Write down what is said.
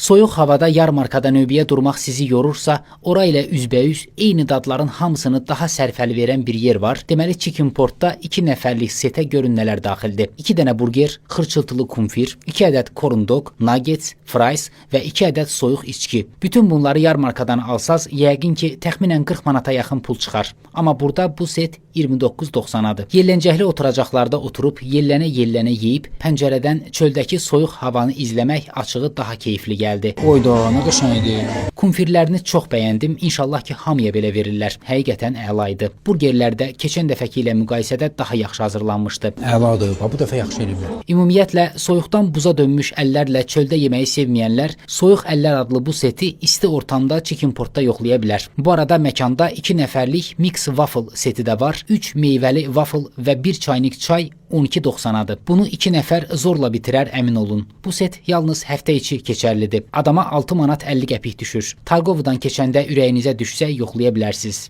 Soyuq havada yarmarkada növbəyə durmaq sizi yorursa, ora ilə üzbəüz eyni dadların hamısını daha sərfəli verən bir yer var. Deməli, Chicken Portda 2 nəfərlik setə görün nələr daxildir. 2 dənə burger, xırçıltılı kumfir, 2 ədəd corn dog, nuggets, fries və 2 ədəd soyuq içki. Bütün bunları yarmarkadan alsaz, yəqin ki, təxminən 40 manata yaxın pul çıxar. Amma burada bu set 29.90-adır. Yelləncəkli oturacaqlarda oturub yellənə-yellənə yeyib pəncərədən çöldəki soyuq havanı izləmək açığı daha keyifli gəldi. Oyda, nə qəşəng idi. Kumfirlərini çox bəyəndim. İnşallah ki, hamıya belə verirlər. Həqiqətən əla idi. Burgerlər də keçən dəfəki ilə müqayisədə daha yaxşı hazırlanmışdı. Əladır. Bax bu dəfə yaxşı eləyiblər. Ümumiyyətlə, soyuqdan buza dönmüş əllərlə çöldə yeməyi sevməyənlər Soyuq Əllər adlı bu seti isti ortamda Chicken Portda yoxlaya bilər. Bu arada məkanda 2 nəfərlik mix waffle seti də var. 3 meyvəli waffle və 1 çaynik çay 12.90-adır. Bunu 2 nəfər zorla bitirər, əmin olun. Bu set yalnız həftə içi keçərlidir. Adama 6 manat 50 qəpik düşür. Targovadan keçəndə ürəyinizə düşsə yoxlaya bilərsiniz.